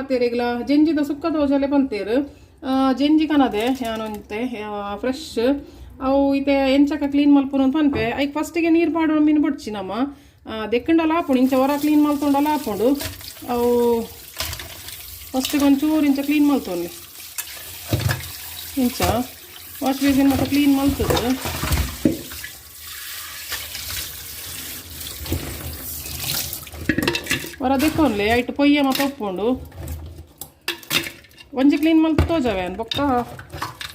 ಮಾತೇರಿಗ್ಲ ಜೆಂಜಿದ sukka ತೋಜಲೆ ಪಂತೇರು ಜೆಂಜಿ ಕನದೆ ಯಾನೊಂತೆ fresh ಅವು ಇತ್ತೆ ಎಂಚಕ clean ಮಲ್ಪುನು ಅಂತ ಪನ್ಪೆ. ಐಕ್ ಫಸ್ಟಿಗೆ ನೀರು ಪಾಡೋಣ ಮೀನು ಬೊಡ್ಚಿ ನಮ್ಮ ದೆಕ್ಕಂಡಲ ಆಪುಂಡು, ಇಂಚ ಹೊರ ಕ್ಲೀನ್ ಮಲ್ತೊಂಡಲ ಆಪುಂಡು. ಅವು ಫಸ್ಟಿಗೆ ಒಂಚೂರು ಇಂಚ ಕ್ಲೀನ್ ಮಲ್ತೊನ್ಲಿ, ಇಂಚ ವಾಶ್ ಬೇಸಿನ್ ಮತ್ತೆ ಕ್ಲೀನ್ ಮಲ್ತದು. ಹೊರ ದೆಕ್ಕೊಂಡ್ಲಿ ಐಟ್ ಪೊಯ್ಯ ಮತ್ತೆ ಉಪ್ಪುಂಡು. ಒಂಜಿ ಕ್ಲೀನ್ ಮಲ್ತು ತೋಜವೆ ಬೊಕ್ಕ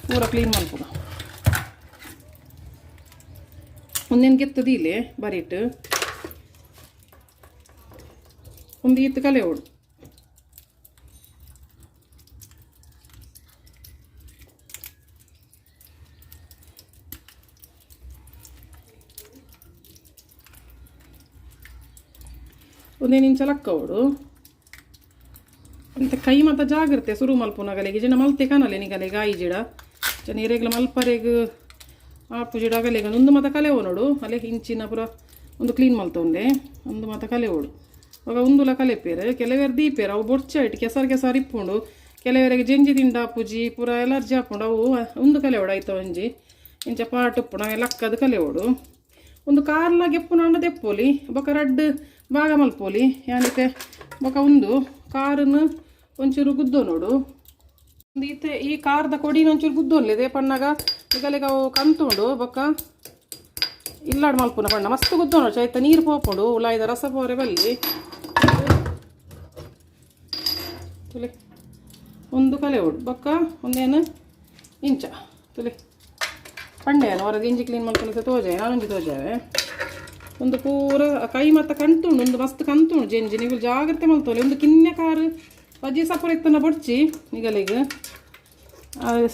ಪೂರ ಕ್ಲೀನ್ ಮಲ್ಪುಗ. ಒಂದೇನು ಗೆತ್ತದೀಲೆ ಬರಿಟ್ ಒಂದು ಈತ್ ಕಲೆ ಓಡು. ಒಂದೇನು ಇಂಚ ಲಕ್ಕ ಓಡು ಅಂತ ಕೈ ಮತ್ತ ಜಾಗ್ರತೆ ಸುರು ಮಲ್ಪುನಗಲೆಗೆ ಜನ ಮಲ್ತೆ ಕಾನಲೆ ನಿಗಲೆಗೆ ಆಯಿ ಜಿಡ ಜನ ಇರೆಗ್ಲ ಮಲ್ಪರೆಗ್ ಆಪು ಜಿಡ ಅಗಲೆಗ. ಒಂದು ಮತ ಕಲೆ ನೋಡು ಅಲೆ ಇಂಚಿನ ಪೂರ ಒಂದು ಕ್ಲೀನ್ ಮಲ್ತೊಂಡೆ ಒಂದು ಮತ ಕಲೆ ಓಡು. ಅವಾಗ ಉಂದುಲ ಕಲೆಪೇರು ಕೆಲವೇರು ದೀಪೇರು ಅವು ಬೊಡ್ಚ ಇಟ್ಟು ಕೆಸರು ಕೆಸರು ಇಪ್ಪುಂಡು. ಕೆಲವರಿಗೆ ಜೆಂಜಿ ದಿಂಡ ಪೂಜಿ ಪೂರ ಎಲರ್ಜಿ ಆಪುಂಡು. ಅವು ಒಂದು ಕಲೆ ಓಡು ಆಯ್ತ ಒಂಜಿ ಇಂಚ ಪಾಟ್ ಉಪ್ಪುಂಡು ಅವೆ ಲಕ್ಕದ ಕಲೆ ಓಡು. ಒಂದು ಕಾರ್ಲ ಗೆಪ್ಪುನಾಂಡ ದೆಪ್ಪೋಲಿ ಬೊಕ ರಡ್ಡ್ ಭಾಗ ಮಲ್ಪೋಲಿ ಯಾನಿತೆ. ಬೊಕ ಒಂದು ಕಾರನ್ನು ಒಂಚೂರು ಗುದ್ದೋ ನೋಡು. ಒಂದು ಈತೆ ಈ ಕಾರದ ಕೊಡಿನ ಒಂಚೂರು ಗುದ್ದೋನ್ಲಿ they ಪಣ್ಣಾಗ ಈಗಲಿಗ ಅವು ಕಂತುಂಡು. ಬೊಕ್ಕ ಇಲ್ಲಾಡ್ ಮಲ್ಪುನ ಪಣ್ಣ ಮಸ್ತ್ ಗುದ್ದೋನು ಚೈತ ನೀರು ಪೋಪುಂಡು ಉಲಾಯ್ದ ರಸ ಪೋರೆ ಬಲ್ಲಿ ತುಲೆ. ಒಂದು ಕಲೆ ಉಡು ಬೊಕ್ಕ ಒಂದೇನು ಇಂಚ ತುಲೆ ಪಂಡೆ ಹೊರಗೆ ಇಂಜಿ ಕ್ಲೀನ್ ಮಲ್ಕೊಂಡು ತೋಜೆ ನಾನೊಂಜಿ ತೋಜಾವೆ. ಒಂದು ಪೂರ ಕೈ ಮತ್ತ ಕಂತುಂಡು, ಒಂದು ಮಸ್ತ್ ಕಂತುಂಡು ಜೆಂಜಿ. ನೀವು ಜಾಗ್ರತೆ ಮಲ್ತೋಲೆ. ಒಂದು ಕಿನ್ನೆ ಕಾರು ಬಜ್ಜಿ ಸಪುರ ಇತ್ತನ ಬೊಡ್ಚಿ ನಿಗಲಿಗ್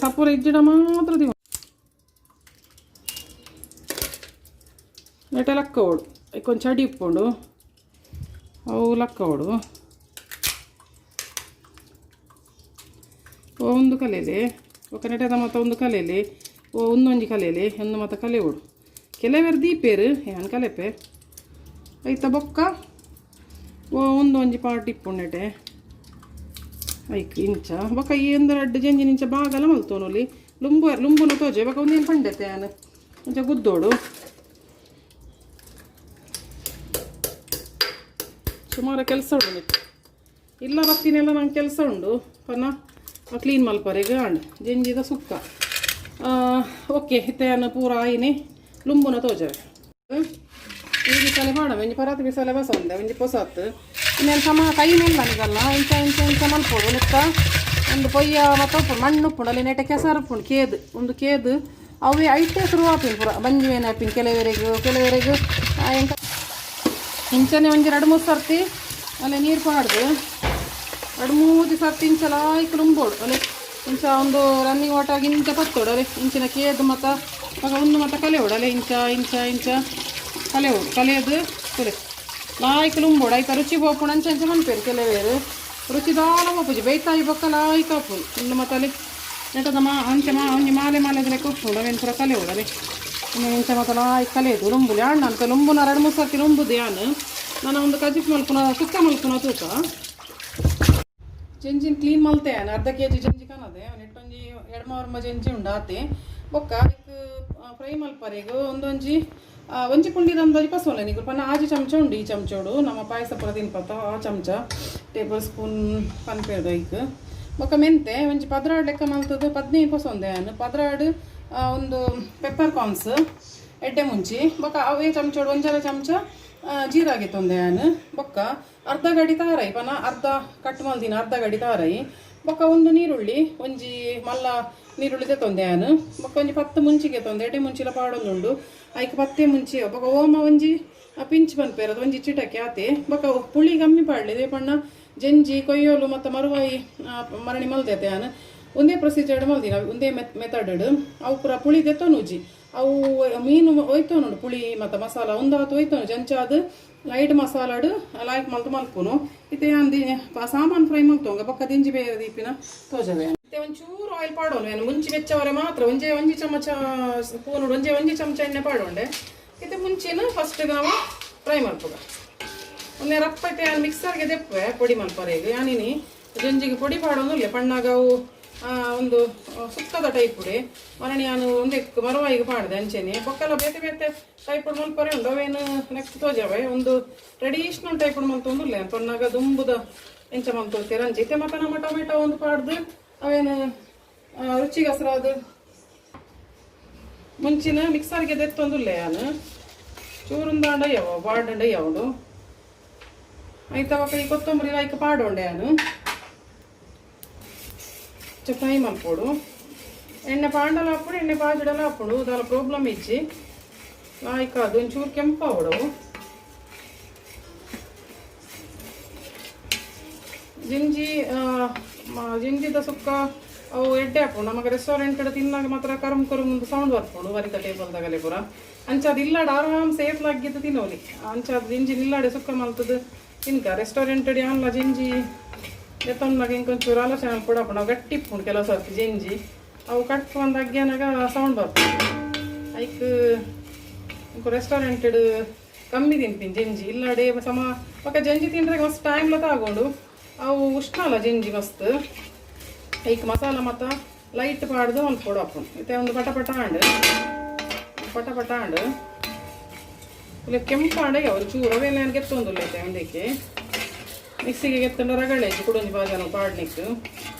ಸಪುರ ಇಜ್ಜಿಡ ಮಾತ್ರ ದಿವ ನೆಟೆ ಲಕ್ಕ ಓಡು. ಕೊಂಚ ಅಡಿ ಉಪ್ಪುಂಡು ಅವು ಲಕ್ಕ ಓಡು. ಒಂದು ಕಲೆಯಲ್ಲಿ ఒక ನೆಟೆದ ಮತ್ತ ಒಂದು ಕಲೆಯಲ್ಲಿ ಓ ಒಂದೊಂಜಿ ಕಲೆಯಲ್ಲಿ ಒಂದು ಮತ್ತ ಕಲೆ ಓಡು. ಕೆಲವೇರು ದೀಪೇರು ಯಾನ್ ಕಲೆಪೆ ಐತ ಬೊಕ್ಕ ಓ ಒಂದೊಂಜಿ ಪಾಟ್ ಇಪ್ಪುಂಡು ನೆಟೆ ಐಕ್ ಇಂಚ. ಬೊಕ್ಕ ಈ ಒಂದು ರಡ್ಡ್ ಜಂಜಿನ ಇಂಚ ಬಾಗಲ ಮಲ್ತೋನೊಲಿ ಲುಂಬು ಲುಂಬುನ ತೋಜೆ. ಬೊಕ್ಕ ಒಂದೇನು ಪಂಡೆತೆ ಯಾನ್ ಇಂಚ ಗುದ್ದೋಡು. ಸುಮಾರು ಕೆಲಸ ಉಂಡು ಇಲ್ಲ ಬತ್ತಿನೆಲ್ಲ ನಂಗೆ ಕೆಲಸ ಉಂಡು ಪನ್ನ ಕ್ಲೀನ್ ಮಲ್ಪರೆಗ್ ಆಂಡ್ ಜೆಂಜಿದ ಸುಕ್ಕ. ಓಕೆ, ಇತ್ತೆ ಯಾನ್ ಪೂರ ಆಯಿನಿ ಲುಂಬುನ ತೋಜವೆ. ಈ ಬಿಸಾಲೆ ಪಾಡ ಒಂಜಿ ಪರಾತ್ ಬಿಸಾಲೆ ಬಸ ಒಂದೆ ಒಂಜಿ ಪೊಸತ್ ಇನ್ನೇನು ಸಮ ಕೈ ಮೇಲ್ ನಿಗಲ್ಲ ಇಂಚ ಇಂಚ ಇಂಚ ಮಲ್ಪೊಡು. ನೆತ್ತ ಒಂದು ಪೊಯ್ಯ ಮತ್ತ ಉಪ್ಪುಂಡು ಮಣ್ಣು ಉಪ್ಪುಂಡು ಅಲ್ಲಿ ನೆಟೆ ಕೆಸರು ಉಪ್ಪುಂಡು ಕೇದು ಒಂದು ಕೇದು ಅವೇ ಐಟೇ ಶುರು ಆಪಿನ ಪೂರ ಬಂಜಿ ಬೇನೆ ಆಪಿನ ಕೆಲವರೆಗ್ ಕೆಲವರೆಗ್ ಎಂಕ ಇಂಚನೆ ಒಂಜಿ ರಡ್ಡ್ ಮೂರು ಸರ್ತಿ ಅಲ್ಲೇ ನೀರು ಪಾಡ್ದು ರಡ್ಡ್ ಮೂಜಿ ಸರ್ತಿ ಇಂಚ ಲಾಯ್ಕ್ ಲುಂಬೋಡು. ಅಲ್ಲೇ ಇಂಚ ಒಂದು ರನ್ನಿಂಗ್ ವಾಟರ್ ಇಂಚ ಪತ್ತೋಡು. ಅಲ್ಲೇ ಇಂಚಿನ ಕೇದು ಮತ್ತ ಮಗ ಒಂದು ಮತ್ತ ಕಲೆ ಓಡು. ಅಲ್ಲೇ ಇಂಚ ಇಂಚ ಇಂಚ ಕಲೆ ಓಡು ಕಲೆಯದು ತುಲೆ ಲಾಯ್ಕ್ ಲುಂಬೋಡು. ಐತ ರುಚಿ ಪೋಪುಂಡು ಅಂಚ ಅಂಚ ಮನ್ಪೇರು ಕೆಲವೇರು. ರುಚಿ ದಾಲ ಪೋಪುಜಿ ಬೇಯ್ತಾಯಿ ಬೊಕ್ಕ ಲಾಯ್ಕ್ ಆಪುಂಡು. ಉಂದು ಮತ್ತ ಅಲ್ಲಿ ನೆಟದ ಮಾ ಅಂಚ ಮಾ ಒಂಜಿ ಮಾಲೆ ಮಾಲೆ ಲೆಕ್ಕ ಉಪ್ಪುಂಡು ಅವೇನು ಪೂರ ಕಲೆ ಓಡು. ಅಲ್ಲೇ ಇಂಚ ಮತ್ತ ಲಾಯ್ಕ್ ಕಲೆಯದು ಲುಂಬುಲಿ ಅಣ್ಣ ಅಂತ ಲುಂಬುನ ರಡ್ಡ್ ಮೂರು ಸರ್ತಿ ಲುಂಬುದು ಯಾನ್ ನಾನು ಒಂದು ಕಜಿಪ್ ಮಲ್ಪುನ ಸುಕ್ಕ ಮಲ್ಪುನ ತೂಕ. ಜಂಜಿನ ಕ್ಲೀನ್ ಮಲ್ತೆ ಅರ್ಧ ಕೆಜಿ ಜಂಜಿ ಕಾಣದೆ ನೆಟ್ಟೊಂಜಿ ಎಡ್ಮ ಜಂಜಿ ಉಂಡು ಆತೆ. ಬೊಕ್ಕ ಐಕ್ ಫ್ರೈ ಮಲ್ಪರೆಗ್ ಒಂದೊಂಜಿ ಒಂಜಿ ಪುಂಡಿದ ಅಂದಾಜು ಪಸೋಲೆ ನಿಗುಲು ಪನ್ನ ಆಜಿ ಚಮಚ ಉಂಡು. ಈ ಚಮಚೋಡು ನಮ್ಮ ಪಾಯಸ ಪೂರ ತಿನ್ಪತ್ತ ಆ ಚಮಚ ಟೇಬಲ್ ಸ್ಪೂನ್ ಪನ್ಪೇರ್ದು ಐಕ್. ಬೊಕ್ಕ ಮೆಂತೆ ಒಂಜಿ 12 ಲೆಕ್ಕ ಮಲ್ತದ್ದು 15 ಪಸೊಂದೆ ಯಾನ್ 12 ಒಂದು ಪೆಪ್ಪರ್ ಕಾರ್ನ್ಸ್ ಎಡ್ಡೆ ಮುಂಚಿ. ಬೊಕ್ಕ ಅವೇ ಚಮಚೋಡು ಒಂಜರ ಚಮಚ ಜೀರಾಗೆ ತೊಂದೆ ಯಾನ್. ಬೊಕ್ಕ ಅರ್ಧ ಗಡಿ ತಾರೈ ಪನ ಅರ್ಧ ಕಟ್ ಮಲ್ದಿನ ಅರ್ಧ ಗಡಿ ತಾರೈ. ಬೊಕ್ಕ ಒಂದು ನೀರುಳ್ಳಿ ಒಂಜಿ ಮಲ್ಲ ನೀರುಳ್ಳಿ ತೊಂದೆ ಯಾನ್. ಬೊಕ್ಕ ಒಂಜಿ 10 ಮುಂಚಿಗೆ ತೊಂದೆ ಎಡ್ಡೆ ಮುಂಚಿಲ ಪಾಡೊಂದುಂಡು ಐಕ್ ಪತ್ತೆ ಮುಂಚಿ. ಬೊಕ್ಕ ಓಮ ಒಂಜಿ ಪಿಂಚ್ ಪನ್ಪೇರ್ ಅದು ಒಂಜಿ ಚಿಟಕೆ ಆತೆ. ಬೊಕ್ಕ ಪುಳಿ ಕಮ್ಮಿ ಪಾಡ್ಲಿ ಪಣ್ಣ ಜಂಜಿ ಕೊಯ್ಯೋಲು ಮತ್ತು ಮರುವಾಯಿ ಮರಣಿ ಮಲ್ದೈತೆ ಯಾನ್. ಒಂದೇ ಪ್ರೊಸೀಜರ್ ಮಲ್ದಿನ ಒಂದೇ ಮೆಥಡ್. ಅವು ಪೂರ ಪುಳಿ ದೆತ್ತೊನುಜಿ ಅವು ಮೀನು ಒಯ್ತೋನುಂಡು ಪುಳಿ ಮತ್ತು ಮಸಾಲ ಒಂದಾತು ಒಯ್ತೋನು ಜಂಚಾದ್ ಲೈಟ್ ಮಸಾಲಾಡು ಲಾಯ್ಕ್ ಮಲ್ತು ಮಲ್ಪುನು. ಇತ್ತೆ ಯಾನ್ ಸಾಮಾನು ಫ್ರೈ ಮಲ್ತೊಂಗ ಬೊಕ್ಕ ದಿಂಜಿ ಬೇರೆ ದೀಪಿನ ತೋಜವೆ. ಇತ್ತೆ ಒಂಚೂರು ಆಯಿಲ್ ಪಾಡೋನು ಏನು ಮುಂಚಿ ಬೆಚ್ಚವರೆ ಮಾತ್ರ ಒಂಜೇ ಒಂಜಿ ಚಮಚ ಸ್ಪೂನ್ ಒಂಜೇ ಒಂಜಿ ಚಮಚ ಎಣ್ಣೆ ಪಾಡೋಂಡೆ. ಇತ್ತೆ ಮುಂಚಿನ ಫಸ್ಟ್ ನಾವು ಫ್ರೈ ಮಲ್ಪುಗ. ಒಂದೇ ರಪ್ಪ ಇತ್ತೆ ಯಾನ್ ಮಿಕ್ಸರ್ಗೆ ದೆಪ್ಪೆ ಪೊಡಿ ಮಲ್ಪರೆಗ್ ಯಾನಿನಿ ಜಂಜಿಗೆ ಪೊಡಿ ಪಾಡೊಂದುಲ್ಲೆ ಪಣ್ಣಾಗ ಅವು ಒಂದು ಸುಕ್ಕದ ಟೈಪುಡೆ ಮರಣಿ ಯಾನು ಒಂದೇ ಮರವಾಯಿಗೆ ಪಾಡ್ದೆ ಅಂಚೆನೆ ಬೊಕ್ಕಲ ಬೇತೆ ಬೇತೆ ಟೈಪುಡು ಮಲ್ಪರೆ ಉಂಡು ಅವೇನು ನೆಕ್ಸ್ಟ್ ತೋಜವೆ ಒಂದು ಟ್ರೆಡಿಷ್ನಲ್ ಟೈಪುಡು ಮಲ್ತೊಂದುಲ್ಲೆ ಪಣ್ಣಾಗ ದುಂಬುದ ಎಂಚ ಮಲ್ತೋತೀರ ಅಂಚೆ ಇತ್ತೆ ಮತ್ತೆ ನಮ್ಮ ಟೊಮೆಟೊ ಒಂದು ಪಾಡ್ದು ಅವೇನು ರುಚಿಗಸರಾದ ಮುಂಚಿನ ಮಿಕ್ಸರ್ಗೆ ದೆತ್ತೊಂದುಲ್ಲೆ ಯಾನು ಚೂರುಂದಾಂಡ ಯಾವ ಬಾಡಂಡ ಯಾವಡು ಐತವಕ ಈ ಕೊತ್ತಂಬರಿ ಲೈಕ್ ಪಾಡೋಂಡೆ ಯಾನು ಫ್ರೈ ಮಲ್ಪೊಡು ಎಣ್ಣೆ ಪಾಂಡಲ ಹಾಪುಡು ಎಣ್ಣೆ ಪಾಜಿಡಲ ಹಾಪುಡು ದಾಲ ಪ್ರಾಬ್ಲಮ್ ಇಜ್ಜಿ ಲಾಯ್ಕ್ ಅದು ಒಂಚೂರು ಕೆಂಪಾವಡು ಜಿಂಜಿ ಜಿಂಜಿದ ಸುಕ್ಕ ಅವು ಎಡ್ಡೆ ಹಾಪುಂಡು ನಮಗೆ ರೆಸ್ಟೋರೆಂಟ್ ತಿನ್ನಾಗ ಮಾತ್ರ ಕರುಮ್ ಕರುಮ್ ಒಂದು ಸೌಂಡ್ ಬರ್ಪುಂಡು ಬರಿತ ಟೇಬಲ್ದಾಗಲೇ ಪೂರ ಅಂಚಾದ ಇಲ್ಲಾಡ ಆರಾಮ್ ಸೇಫ್ ಲಾಗಿದ್ದು ತಿನ್ನೋಲಿ ಅಂಚಾದ ಜಿಂಜಿ ನಿಲ್ಲಾಡೆ ಸುಕ್ಕ ಮಲ್ತದ ತಿನ್ಕ ರೆಸ್ಟೋರೆಂಟ್ ಯಾನ್ಲ ಜಿಂಜಿ ಎತ್ತೊಂದಾಗ ಇಂಕೊಂಚೂರು ಆಲೋಚನೆ ಮಲ್ಪೊಡು ನಾವು ಗಟ್ಟಿ ಇಪ್ಪುಂಡು ಕೆಲವು ಸರ್ತಿ ಜಿಂಜಿ ಅವು ಕಟ್ ಒಂದು ಅಗ್ಯಾನಾಗ ಸೌಂಡ್ ಬರ್ಪುಂಡು ಐಕ್ ಇಂಕು ರೆಸ್ಟೋರೆಂಟ್ ಕಮ್ಮಿ ತಿನ್ಪಿನಿ ಜಂಜಿ ಇಲ್ಲಾಡೆ ಸಮ ಬೊಕ ಜಂಜಿ ತಿಂದ್ರೆ ಮಸ್ತ್ ಟೈಮ್ಲ ತಾಗೊಂಡು ಅವು ಉಷ್ಣ ಅಲ್ಲ ಜಂಜಿ ಮಸ್ತ್ ಐಕ್ ಮಸಾಲ ಮತ್ತ ಲೈಟ್ ಪಾಡ್ದು ಮಲ್ಪೊಡು ಅಪ್ಪುಂಡು ಇತ್ತೆ ಒಂದು ಪಟ ಪಟ ಆಂಡ್ ಪಟ ಪಟ ಆಂಡ್ ಇಲ್ಲ ಕೆಂಪಾಂಡ ಒಂದು ಚೂರು ಅವೆಲ್ಲ ನಾನು ಗೆತ್ತೊಂದುಲ್ಲ ಐತೆ ಒಂದಕ್ಕೆ ಮಿಕ್ಸಿಗೆ ಗೆತ್ತಂಡ ರಗಳೆ ಕುಡೊಂಜಿ ಬಾಜನ ಪಾಡ್ನಿಕ್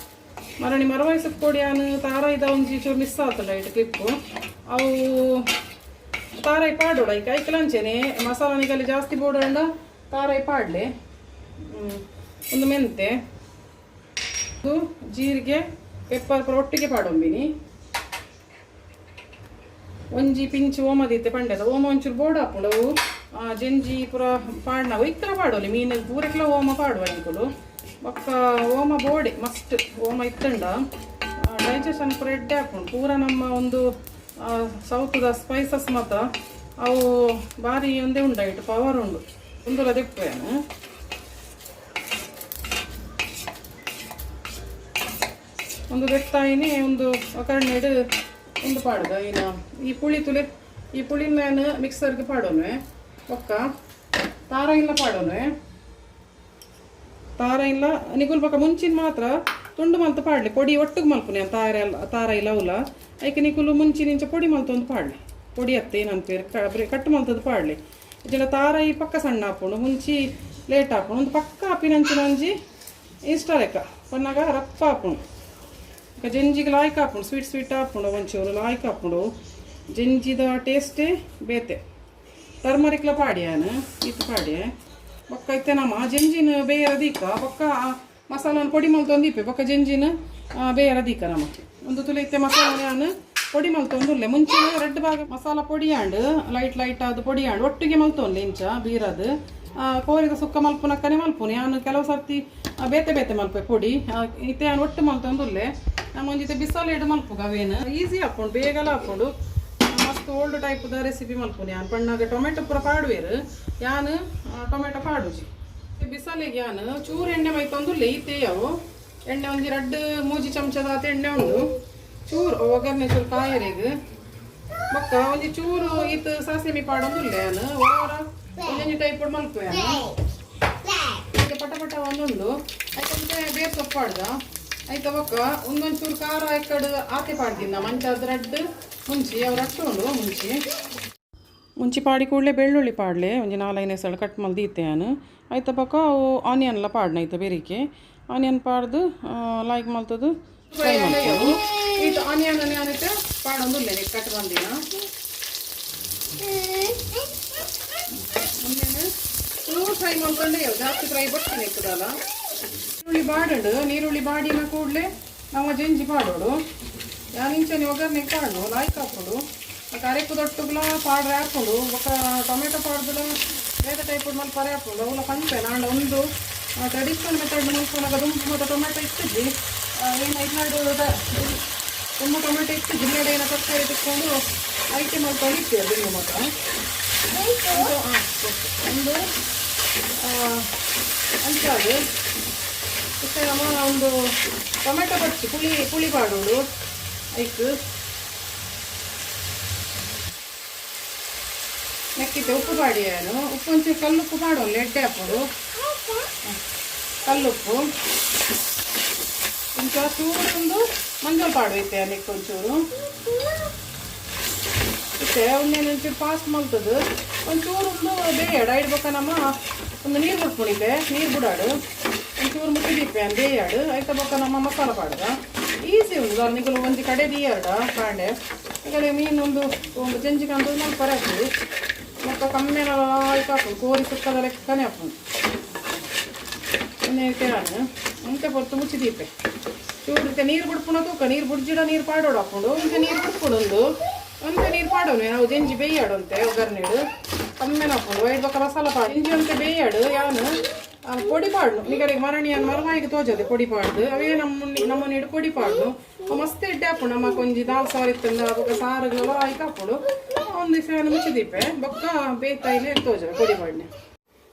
ಮರಣಿ ಮರವಾಯಿ ಕೊಡಿ ಯಾನು ತಾರಾಯಿದ ಒಂಜಿ ಚೂರು ಮಿಸ್ ಆತಲ್ಲ ಐಟ್ ಕ್ಲಿಪ್ಪು ಅವು ತಾರಾಯಿ ಪಾಡೋಡ ಐಕ್ ಐಕ್ಲಂಚೆನೆ ಮಸಾಲ ನಿಗಲಿ ಜಾಸ್ತಿ ಬೋಡಂಡ ತಾರಾಯಿ ಪಾಡ್ಲೆ ಒಂದು ಮೆಂತೆ ಇದು ಜೀರಿಗೆ ಪೆಪ್ಪರ್ ಪೂರ ಒಟ್ಟಿಗೆ ಪಾಡೊಂಬಿನಿ ಒಂಜಿ ಪಿಂಚ್ ಓಮದಿತ್ತೆ ಪಂಡೆದ ಓಮ ಒಂಚೂರು ಬೋಡ ಹಾಪುಂಡು ಅವು ಜಂಜಿ ಪೂರ ಪಾಡ್ನವು ಇತ್ತರ ಪಾಡೋಲಿ ಮೀನು ಪೂರೆಕ್ಲ ಓಮ ಪಾಡುವ ಇಂಕುಲು ಬೊಕ್ಕ ಓಮ ಬೋಡೆ ಮಸ್ಟ್ ಓಮ ಇತ್ತಂಡ ಡೈಜೆಷನ್ ಪೂರ ಎಡ್ಡೆ ಹಾಪುಂಡು ಪೂರ ನಮ್ಮ ಒಂದು ಸೌತ್ದ ಸ್ಪೈಸಸ್ ಮಾತ್ರ ಅವು ಬಾರಿ ಒಂದೇ ಉಂಡಾಯಿಟ್ಟು ಪವರ್ ಉಂಡು ಉಂದುಲ ದೆಪ್ಪುವೇನು ಒಂದು ದೆತ್ತಾಯಿನಿ ಒಂದು ಒಕರ್ಣೆಡ್ ಒಂದು ಪಾಡುದ ಇನ್ನ ಈ ಪುಳಿ ತುಲೆ ಈ ಪುಳಿನ ನಾನು ಮಿಕ್ಸರ್ಗೆ ಪಾಡೋನುವೆ ಬೊಕ್ಕ ತಾರ ಇಲ್ಲ ಪಾಡೋನುವೆ ತಾರ ಇಲ್ಲ ನಿಗುಲ್ ಬೊಕ್ಕ ಮುಂಚಿನ ಮಾತ್ರ ತುಂಡು ಮಲ್ತು ಪಾಡ್ಲಿ ಪೊಡಿ ಒಟ್ಟಿಗೆ ಮಲ್ಪುನಿ ತಾರ ತಾರ ಇಲ್ಲ ಅವಲ ಐಕೆ ನಿಕುಲು ಮುಂಚಿನ ಇಂಚ ಪೊಡಿ ಮಲ್ತೊಂದು ಪಾಡ್ಲಿ ಪೊಡಿ ಅತ್ತೆ ಏನಂತೇರಿ ಕಟ್ಟು ಮಲ್ತದ್ದು ಪಾಡ್ಲಿ ಇಜ್ಜಿಂಡ ತಾರ ಈ ಪಕ್ಕ ಸಣ್ಣ ಹಾಪುಂಡು ಮುಂಚಿ ಲೇಟ್ ಹಾಪುಂಡು ಒಂದು ಪಕ್ಕ ಆಪಿನಂಚಿನ ಒಂಜಿ ಇಷ್ಟ ಲೆಕ್ಕ ಪನ್ನಾಗ ರಪ್ಪ ಹಾಪುಂಡು ಇక ಜಂಜಿಗೆ ಲಾಯ್ಕ್ ಹಾಪುಂಡು ಸ್ವೀಟ್ ಸ್ವೀಟ್ ಹಾಪುಂಡು ಒಂಚೂರು ಲಾಯ್ಕ್ ಹಾಪುಂಡು ಜಂಜಿದ ಟೇಸ್ಟೇ ಬೇತೆ ಟರ್ಮರಿಕ್ಲ ಪಾಡ್ಯಾನ ಇತ್ತು ಪಾಡ್ಯ ಬೊಕ್ಕ ಇತ್ತೆ ನಮ್ಮ ಜಂಜಿನ ಬೇರೆ ದೀಕ ಬೊಕ್ಕ ಮಸಾಲಾನ ಪೊಡಿ ಮಲ್ತೊಂದು ಇಪ್ಪೆ ಬೊಕ್ಕ ಜಂಜಿನ ಬೇರೆ ದೀಕ ನಮ್ಮ ಒಂದು ತುಲೆ ಇತ್ತೆ ಮಸಾಲ ಯಾನ್ ಪೊಡಿ ಮಲ್ತೊಂದುಲ್ಲೆ ಮುಂಚಿನ ರೆಡ್ ಭಾಗ ಮಸಾಲ ಪೊಡಿ ಆಂಡ್ ಲೈಟ್ ಲೈಟ್ ಅದು ಪೊಡಿ ಆಂಡ್ ಒಟ್ಟಿಗೆ ಮಲ್ತೊಂದು ಇಂಚ ಬೀರದು ಕೋರಿದ ಸುಕ್ಕ ಮಲ್ಪುನಕ್ಕನೆ ಮಲ್ಪುನಿ ಯಾನು ಕೆಲವು ಸರ್ತಿ ಬೇತೆ ಬೇತೆ ಮಲ್ಪೆ ಪೊಡಿ ಇತ್ತೆ ಯಾನ್ ಒಟ್ಟು ಮಲ್ತೊಂದುಲ್ಲೆ ನಮ್ಮ ಒಂಜಿತೆ ಬಿಸಾಲೇಡು ಮಲ್ಪುಗ ಅವೇನು ಈಸಿ ಹಾಕೊಂಡು ಬೇಗಲ ಹಾಕೊಂಡು ಮಸ್ತ್ ಓಲ್ಡ್ ಟೈಪ್ದ ರೆಸಿಪಿ ಮಲ್ಪುನಿ ಯಾನ್ ಪಣ್ಣಾಗ ಟೊಮೆಟೊ ಪೂರ ಪಾಡುವೇರು ಯಾನ್ ಟೊಮೆಟೊ ಪಾಡುಜಿ ಬಿಸಾಲಿಗೆ ಯಾನ್ ಚೂರು ಎಣ್ಣೆ ಮೈತೊಂದುಲ್ಲೆ ಈತೆ ಅವು ಎಣ್ಣೆ ಒಂಜಿ ರಡ್ಡ್ ಮೂಜಿ ಚಮಚದಾತ ಎಣ್ಣೆ ಉಂಡು ಚೂರು ಒಗ್ಗರಣೆ ಚೂರು ಕಾಯರೆಗ್ ಬೊಕ್ಕ ಒಂಜಿ ಚೂರು ಈತ್ ಸಾಸಿಮಿ ಪಾಡೊಂದುಲ್ಲೆ ಯಾನ್ ಒರ ಒರ ಒಂಜೊಂಜಿ ಟೈಪ್ ಮಲ್ಪುವೆ ಯಾನ್ ಈಗ ಪಟ ಪಟ ಒಂದುಂಡು ಐತಂತೆ ಬೇರೆ ಸೊಪ್ಪು ಪಾಡ್ದ ಐತ ಬೊಕ್ಕ ಒಂದೊಂದು ಚೂರು ಖಾರ ಎಕ್ಕಡು ಆತೆ ಪಾಡ್ದಿನ ಮಂಚಾದ ರಡ್ಡ್ ಮುಂಚಿ ಅವು ರಟ್ಟು ಉಂಡು ಮುಂಚಿ ಮುಂಚಿ ಪಾಡಿ ಕೂಡಲೇ ಬೆಳ್ಳುಳ್ಳಿ ಪಾಡ್ಲೆ ಒಂಜಿ ನಾಲೈದು ಸಲ ಕಟ್ ಮಲ್ದೀತೆ ಯಾನ್ ಐತ ಬೊಕ್ಕ ಅವು ಆನಿಯನ್ ಎಲ್ಲ ಪಾಡ್ನ ಐತ ಬೆರಿಕೆ ಆನಿಯನ್ ಪಾಡ್ದು ಲೈಕ್ ಮಲ್ತದು ಫ್ರೈ ಮಲ್ಪೊಡು ಈತ ಆನಿಯನ್ ಯಾನೈತೆ ಪಾಡೊಂದುಲ್ಲೆ ಕಟ್ ಬಂದಿನ ಆನಿಯನ್ ಚೂರು ಫ್ರೈ ಮಲ್ಕೊಂಡೆ ಜಾಸ್ತಿ ಫ್ರೈ ಬರ್ತೇನೆ ಇಕ್ಕದಲ್ಲ ನೀರುಳ್ಳಿ ಬಾಡಂಡು ನೀರುಳ್ಳಿ ಬಾಡಿನ ಕೂಡಲೇ ನಮ್ಮ ಜಂಜಿ ಪಾಡೋಡು ಯಾನ್ ಇಂಚನೆ ಒಗ್ಗರಣೆ ಪಾಡು ಲಾಯ್ಕ್ ಹಾಕೋಡು ಬೊಕ್ಕ ಅರೆಪು ದೊಟ್ಟುಗುಲ ಪಾಡ್ರೆ ಹಾಕೊಂಡು ಬೊಕ್ಕ ಟೊಮೆಟೊ ಪಾಡ್ದುಲ ಬೇತೆ ಟೈಪ್ ಮಲ್ಪರೆ ಹಾಕೊಂಡು ಅವಲ ಪನ್ಪೆ ನಾಂಡ ಒಂದು ಟ್ರೆಡಿಷನಲ್ ಮೆಥಡ್ ಮಲ್ಪುನಗ ದುಂಬು ಮತ್ತು ಟೊಮೆಟೊ ಇತ್ತಿದ್ವಿ ಏನು ಇಲ್ಲಾಡು ತುಂಬ ಟೊಮೆಟೊ ಇತ್ತು ಜಿಲ್ಲೆಡೆ ಏನೋ ತರಕಾರಿ ತಿಕ್ಕೊಂಡು ಐಟೆ ಮಲ್ಕೊಂಡು ಇತ್ತು ದುಂಬು ಮಾತ್ರ ಒಂದು ಅಂಚಾದು ಇತ್ತೆ ನಮ್ಮ ಒಂದು ಟೊಮೆಟೊ ಬಚ್ಚಿ ಪುಳಿ ಪುಳಿ ಪಾಡೋಡು ಐಕ್ ನೆಕ್ಕಿತ್ತೆ ಉಪ್ಪು ಪಾಡಿಯಾನು ಉಪ್ಪು ಒಂಚೂರು ಕಲ್ಲುಪ್ಪು ಪಾಡೋಲ್ಲ ಎಡ್ಡೆ ಹಾಕೋಡು ಕಲ್ಲುಪ್ಪು ಇಂಚ ಚೂರು ಒಂದು ಮಂಜಲ್ ಪಾಡು ಇತ್ತೆ ನೆಕ್ ಒಂಚೂರು ಇತ್ತೆ ಒಂದೇನು ಒಂಚೂರು ಫಾಸ್ಟ್ ಮಲ್ತದ್ದು ಒಂಚೂರು ಒಂದು ಬೇಯಾಡು ಐಡ್ ಬೊಕ್ಕ ನಮ್ಮ ಒಂದು ನೀರು ಬಿಟ್ಕೊಂಡಿದ್ದೆ ನೀರು ಬುಡಾಡು ಒಂಚೂರು ಮುಟ್ಟಿದಿಪ್ಪೆ ಬೇಯಾಡು ಐತ ಬೊಕ್ಕ ನಮ್ಮ ಮಸಾಲ ಪಾಡುದ ಈಸಿ ಉಂಡು ನಿಗಲು ಒಂಜಿ ಕಡೆ ದೀಯರ್ಡ ಪಾಂಡೆ ಈಗ ಮೀನು ಒಂದು ಒಂದು ಜಂಜಿ ಕಂದು ಮಲ್ಪರೆ ಹಾಕುದು ಬೊಕ್ಕ ಕಮ್ಮಿನ ಲಾಯ್ಕ್ ಹಾಕುದು ಕೋರಿ ಸುಕ್ಕದ ಲೆಕ್ಕನೆ ಹಾಕುದು ಒಂದೇ ಅಂತೆ ಪೊರ್ತು ಮುಚ್ಚಿದೀಪೆ ಚೂರು ಇತ್ತೆ ನೀರು ಬುಡ್ಪುಣ ತೂಕ ನೀರು ಬುಡ್ಜಿಡ ನೀರು ಪಾಡೋಡು ಹಾಕೊಂಡು ಇಂಚ ನೀರು ಬುಡ್ಪುಣೊಂದು ಒಂತೆ ನೀರು ಪಾಡೋನು ನಾವು ಜಂಜಿ ಬೇಯಾಡು ಅಂತೆ ಒಗ್ಗರಣೆಡು ಕಮ್ಮೆನ ಹಾಕೊಂಡು ಐದು ಬೊಕ್ಕ ಮಸಾಲ ಪಾಡು ಇಂಜಿ ಅಂತೆ ಬೇಯಾಡು ಯಾನು ಪೊಡಿ ಪಾಡ್ನು ನಿಗರಿಗೆ ಮರಣಿಯನ್ ಮರವಾಯಿಗೆ ತೋಜದೆ ಪೊಡಿ ಪಾಡ್ದು ಅವೇ ನಮ್ಮ ನಮ್ಮ ನೀಡು ಪೊಡಿ ಪಾಡ್ನು ಅವು ಮಸ್ತ್ ಎಡ್ಡೆ ಹಾಪುಂಡು ನಮ್ಮ ಕೊಂಜಿ ದಾಲ್ ಸಾರು ಇತ್ತಂದ ಬೊಕ್ಕ ಸಾರುಗಳು ಆಯ್ಕೆ ಹಾಪುಂಡು ಒಂದು ದಿವಸ ಮುಚ್ಚಿದೀಪೆ ಬೊಕ್ಕ ಬೇತಾಯಿಲೆ ತೋಜವೆ ಪೊಡಿ ಪಾಡ್ನೆ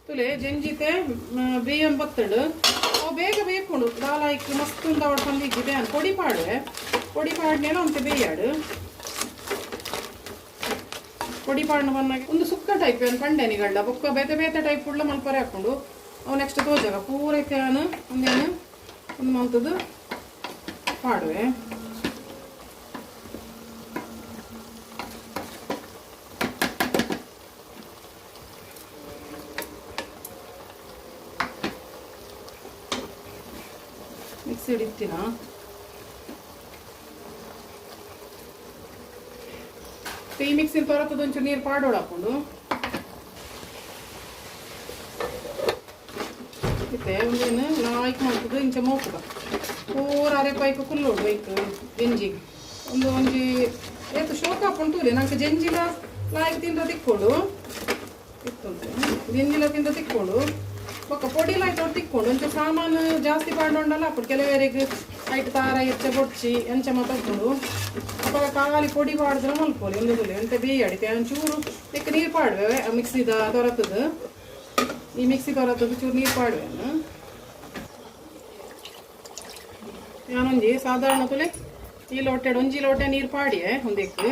ತುಲೆ ಜಂಜಿತೆ ಬೇಯನ್ ಬತ್ತಂಡು ಅವು ಬೇಗ ಬೇಯ್ಕೊಂಡು ದಾಲ್ ಹಾಕಿ ಮಸ್ತ್ ಉಂಡು ಅವಳು ಪಂದಿದ್ದೆ ಪೊಡಿ ಪಾಡುವೆ ಪೊಡಿ ಪಾಡ್ನೇನೋ ಅಂತೆ ಬೇಯಾಡು ಪೊಡಿ ಪಾಡ್ನ ಬಂದಾಗ ಒಂದು ಸುಕ್ಕ ಟೈಪ್ ಏನು ಪಂಡೆನಿಗಳ್ಳ ಬೊಕ್ಕ ಬೇತೆ ಬೇತೆ ಟೈಪ್ ಉಳ್ಳ ಮಲ್ಪರೆ ಹಾಕೊಂಡು ಅವು ನೆಕ್ಸ್ಟ್ ತೋಜಾಗ ಪೂರೈತೆ ಒಂದೇನು ಒಂದು ಮಲ್ತದ್ದು ಪಾಡುವೆ. ಮಿಕ್ಸಿ ಹಿಡಿತೀನ ಈ ಮಿಕ್ಸಿನ ತೊರತದ ಒಂಚೂರು ನೀರು ಪಾಡೋಡು ಹಾಕೊಂಡು ಇತ್ತೆ ಒಂದೇನು ಲಾಯ್ಕ್ ಮಾಡ್ತದೆ ಇಂಚ ಮೋಕುದ ಪೂರ ಅರೆ ಪೈಕ್ ಕುಲ್ಲೋಡು ಬೈಕ್ ಜಂಜಿ ಒಂದು ಒಂಜಿ ಏತು ಶೋಕ ಹಾಕೊಂಡು ತೂಲೆ ನಂಗೆ ಜಂಜಿಲ ಲಾಯ್ಕ್ ತಿಂದ ತಿಕ್ಕೊಂಡು ಇತ್ತುಂಟು ಜಂಜಿಲ ತಿಂದ ತಿಕ್ಕೊಂಡು ಬೊಕ್ಕ ಪೊಡಿಲ ಆಯ್ತು ತಿಕ್ಕೊಂಡು ಒಂಚೂರು ಸಾಮಾನು ಜಾಸ್ತಿ ಪಾಡೋಂಡಲ್ಲ ಅప్పుడు ಕೆಲವರಿಗೆ ಐಟ್ ತಾರ ಎಚ್ಚ ಬೊಡ್ಚಿ ಎಂಚ ಮಾತಾಡ್ಕೊಂಡು ಅವಾಗ ಖಾಲಿ ಪೊಡಿ ಪಾಡಿದ್ರೆ ಮಲ್ಪೋಲಿ ಒಂದು ತುಲೆ ಎಂತ ಬೇಯಾಡಿತೆ ಒಂಚೂರು ತೆಕ್ಕ ನೀರು ಪಾಡುವೆ ಮಿಕ್ಸಿದ ದೊರತದ ಈ ಮಿಕ್ಸಿ ದೊರತದ ಚೂರು ನೀರು ಪಾಡುವೆ ನಾನೊಂಜಿ ಸಾಧಾರಣ ತುಲೆ ಈ ಲೋಟೆ ಒಂಜಿ ಲೋಟೆ ನೀರು ಪಾಡಿಯೆ ಒಂದಕ್ಕೆ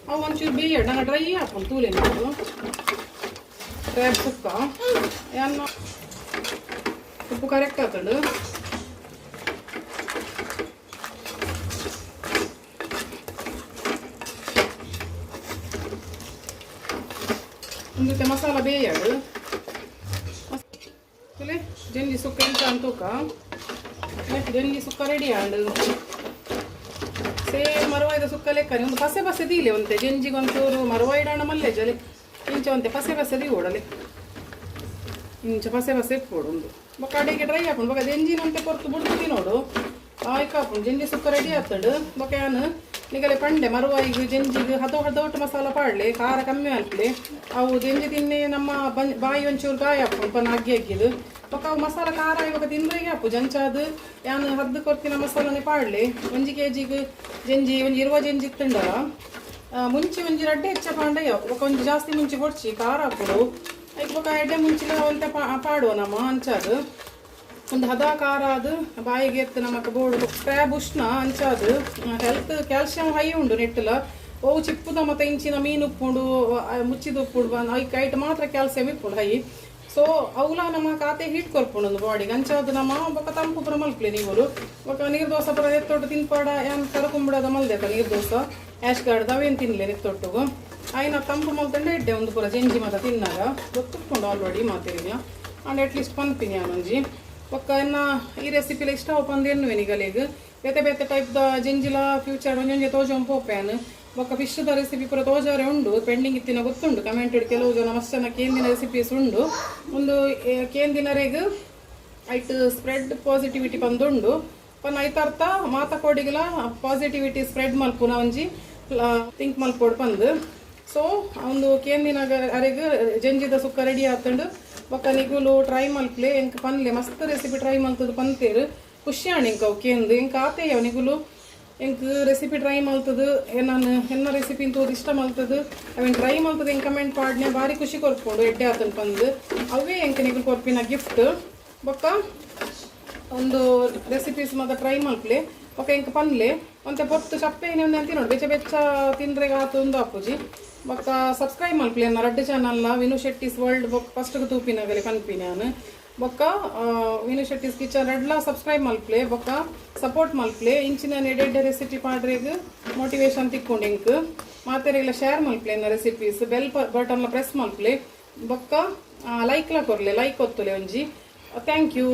ಅವು ಒಂಚೂರು ಬೇಯಾಡು ನಾನು ಡ್ರೈ ಹಾಕೊಂಡು ತೂಲೆ ನೀರು ಕ್ರ್ಯಾಬ್ ಸುಕ್ಕ ಯಾನ್ ಉಪ್ಪು ಕರೆಕ್ಟ್ ಆಗ್ತದೆ. ಒಂದು ಮಸಾಲ ಬೇಯಾಡು ಜಂಜಿ ಸುಕ್ಕ ಎಂತ ಅಂತೂಕ ಜಂಜಿ ಸುಕ್ಕ ರೆಡಿ ಆಂಡು ಸೇಮ್ ಮರವಾಯ್ದ ಸುಕ್ಕ ಲೆಕ್ಕನೆ ಒಂದು ಪಸೆ ಪಸೆ ದೀಲೆ ಒಂತೆ ಜಂಜಿಗೆ ಒಂಚೂರು ಮರವಾಯಿಡಾಣ ಮಲ್ಲೆ ಜಲೆ ಇಂಚ ಒಂತೆ ಪಸೆ ಪಸೆ ದೀ ಓಡಲೆ ಇಂಚ ಪಸೆ ಪಸೆ ಇಪ್ಪೋಡು ಒಂದು ಬೊಕ್ಕ ಅಡಿಗೆ ಡ್ರೈ ಹಾಕೊಂಡು ಬೊಕ್ಕ ಜಂಜಿನ ಅಂತೆ ಪೊರ್ತು ಬುಡ್ದು ನೋಡು ಆಯ್ಕೆ ಹಾಕೊಂಡು ಜಂಜಿ ಸುಕ್ಕ ರೆಡಿ ಆಗ್ತಡು. ಬೊಕ್ಕ ಯಾನು ನಿಗಲೆ ಪಂಡೆ ಮರುವಾಯಿಗೆ ಜಂಜಿಗೆ ಹದೋ ಹದೋಟು ಮಸಾಲ ಪಾಡ್ಲೆ ಖಾರ ಕಮ್ಮಿ ಅಲ್ಪ್ಲೆ ಅವು ಜಂಜಿ ತಿನ್ನೆ ನಮ್ಮ ಬಾಯಿ ಒಂಚೂರು ಗಾಯ ಹಾಕೊಂಡು ಪನ್ನ ಅಗ್ಗಿ ಅಗ್ಗಿದು ಬೊಕ್ಕ ಅವು ಮಸಾಲ ಖಾರ ಇವಾಗ ತಿಂದ್ರೆಗೆ ಹಾಪು ಜಂಚಾದು ಯಾನು ಹದ್ದು ಕೊರ್ತಿನ ಮಸಾಲನೆ ಪಾಡ್ಲೆ ಒಂಜಿ ಕೆ ಜಿಗೆ ಜಂಜಿ ಒಂಜಿ ಇರುವ ಜಂಜಿ ಇತ್ತುಂಡಲ ಮುಂಚೆ ಒಂಜಿ ರಡ್ಡೆ ಹೆಚ್ಚ ಪಾಂಡೆ ಬೊಕ್ಕ ಒಂಜಿ ಜಾಸ್ತಿ ಮುಂಚೆ ಕೊಡ್ಚಿ ಖಾರ ಹಾಕೋಡು ಐಕ್ ಬೊಕ್ಕ ಎಡ್ಡೆ ಮುಂಚಿನ ಒಂತೆ ಪಾಡುವ ನಮ್ಮ ಅಂಚಾದು ಒಂದು ಹದ ಖಾರ ಅದು ಬಾಯಿಗೆ ಎತ್ತು ನಮಕ್ ಬೋಡು ಕ್ರ್ಯಾಬ್ ಉಷ್ಣ ಅಂಚಾದು ಹೆಲ್ತ್ ಕ್ಯಾಲ್ಸಿಯಂ ಹೈ ಉಂಡು ನೆಟ್ಟಲ ಅವು ಚಿಪ್ಪುದ ಮತ್ತೆ ಇಂಚಿನ ಮೀನು ಉಪ್ಪುಂಡು ಮುಚ್ಚಿದ ಉಪ್ಪುಂಡು ಐಕ್ ಐಟ್ ಮಾತ್ರ ಕ್ಯಾಲ್ಸಿಯಂ ಇಪ್ಪುಂಡು ಹೈ ಸೊ ಅವುಲ ನಮ್ಮ ಖಾತೆ ಹೀಟ್ ಕೊರ್ಪುಂಡು ಒಂದು ಬಾಡಿಗೆ ಅಂಚಾದು ನಮ್ಮ ಬೊಕ್ಕ ತಂಪು ಪೂರ ಮಲ್ಪ್ಲೆ ನೀವು ಬೊಕ್ಕ ನೀರು ದೋಸೆ ಪೂರ ಎತ್ತೊಟ್ಟು ತಿನ್ಪಾಡ ಏನ್ ಕರಕುಂಬುಡದ ಮಲ್ದೆತ ನೀರು ದೋಸೆ ಆ್ಯಶ್ ಗಾರ್ಡ್ ಅವೇನು ತಿನ್ಲೆ ನೆತ್ತೊಟ್ಟುಗು ಆಯ್ನ ತಂಪು ಮಲ್ತಂಡೆ ಇಡ್ಡೆ ಒಂದು ಪೂರ ಜಂಜಿ ಮಾತ ತಿನ್ನಾಗ ಗೊತ್ತುಕೊಂಡು ಆಲ್ರೆಡಿ ಮಾತಿರಿಲ್ಲ ಅಂಡ್ ಅಟ್ಲೀಸ್ಟ್ ಪನ್ಪಿನಿ ಒಂಜಿ ಬೊಕ್ಕ ಎನ್ನ ಈ ರೆಸಿಪಿಲ ಇಷ್ಟ ಪಂದ್ ಎನ್ನುವೆ ನಿಗಲೆಗ್ ಬೇತೆ ಬೇತೆ ಟೈಪ್ದ ಜಂಜಿಲ ಫ್ಯೂಚರ್ ಒಂಜೊಂಜೆ ತೋಜೊಂದು ಪೋಪೆನ್ ಬೊಕ್ಕ ಫಿಶ್ದ ರೆಸಿಪಿ ಪೂರ ತೋಜಾರೆ ಉಂಡು ಪೆಂಡಿಂಗ್ ಇತ್ತಿನ ಗೊತ್ತುಂಡು ಕಮೆಂಟ್ ಕೆಲವು ಜನ ಮಸ್ತ್ ಜನ ಕೇಂದಿನ ರೆಸಿಪೀಸ್ ಉಂಡು ಒಂದು ಕೇಂದಿನರೆಗ್ ಐಟ್ ಸ್ಪ್ರೆಡ್ ಪಾಸಿಟಿವಿಟಿ ಪಂದುಂಡು ಪನ್ ಐತರ್ಥ ಮಾತ ಕೋಡಿಗಲ ಪಾಸಿಟಿವಿಟಿ ಸ್ಪ್ರೆಡ್ ಮಲ್ಪುನ ಒಂಜಿ ಥಿಂಕ್ ಮಲ್ಪೋಡು ಪಂದ್ ಸೊ ಒಂದು ಕೇಂದಿನ ಅರೆಗ್ ಜಂಜಿದ ಸುಕ್ಕ ರೆಡಿ ಆತಂಡು ಬೊಕ್ಕ ನಿಗುಲು ಟ್ರೈ ಮಲ್ಪ್ಲೆ ಎಂಕ್ ಪನ್ಲೆ ಮಸ್ತ್ ರೆಸಿಪಿ ಟ್ರೈ ಮಲ್ತದ ಪಂತೇರು ಖುಷಿ ಆಂಡ್ ಎಂಕ್ ಅವು ಕೇಂದು ಎಂಕ್ ಆತೆಯವ್ ನಿಗುಲು ಎಂಕ್ ರೆಸಿಪಿ ಟ್ರೈ ಮಲ್ತದ ನಾನು ಎನ್ನ ರೆಸಿಪಿ ತೋದು ಇಷ್ಟ ಮಲ್ತದ ಅವೇನು ಟ್ರೈ ಮಲ್ತದ ಎಂಕ್ ಕಮೆಂಟ್ ಪಾಡ್ನೆ ಭಾರಿ ಖುಷಿ ಕೊರ್ಪುಂಡು ಎಡ್ಡೆ ಆತನ್ ಪಂದ್ ಅವೇ ಎಂಕ್ ನಿಗುಲು ಕೊರ್ಪಿನ ಗಿಫ್ಟ್ ಬೊಕ್ಕ ಒಂದು ರೆಸಿಪೀಸ್ ಮಾತ ಟ್ರೈ ಮಲ್ಪ್ಲೆ ಬೊಕ್ಕ ಎಂಕ್ ಪನ್ಲೆ ಒಂತೆ ಪೊರ್ತು ಚಪ್ಪೆ ಒಂದು ಅಂತ ನೋಡಿ ಬೆಚ್ಚ ಬೆಚ್ಚ ತಿಂದ್ರೆ ಆತು ಒಂದು ಅಪ್ಪುಜಿ ಬೊಕ್ಕ ಸಬ್ಸ್ಕ್ರೈಬ್ ಮಲ್ಪ್ಲೆ ಎನ್ನ ರಡ್ಡ್ ಚಾನಲ್ನ ವಿನು ಶೆಟ್ಟಿಸ್ ವರ್ಲ್ಡ್ ಬೊಕ್ಕ ಫಸ್ಟ್ ತೂಪಿನಗಲೆ ಪನ್ಪಿ ನಾನು ಬೊಕ್ಕ ವಿನು ಶೆಟ್ಟಿಸ್ ಕಿಚನ್ ರಡ್ಲ ಸಬ್ಸ್ಕ್ರೈಬ್ ಮಲ್ಪ್ಲೆ, ಬೊಕ್ಕ ಸಪೋರ್ಟ್ ಮಲ್ಪ್ಲೆ. ಇಂಚಿನ ಎಡ್ಡೆ ರೆಸಿಪಿ ಪಾಡ್ರೆಗ್ ಮೋಟಿವೇಶನ್ ತಿಕ್ಕೊಂಡು ಎಂಕ್. ಮಾತೆರೆಗ್ಲ ಶೇರ್ ಮಲ್ಪ್ಲೆ ಎನ್ನ ರೆಸಿಪೀಸ್. ಬೆಲ್ ಬಟನ್ಲ ಪ್ರೆಸ್ ಮಲ್ಪ್ಲೆ, ಬೊಕ್ಕ ಲೈಕ್ಲ ಕೊರ್ಲೆ, ಲೈಕ್ ಒತ್ತುಲೆ ಒಂಜಿ. Thank you.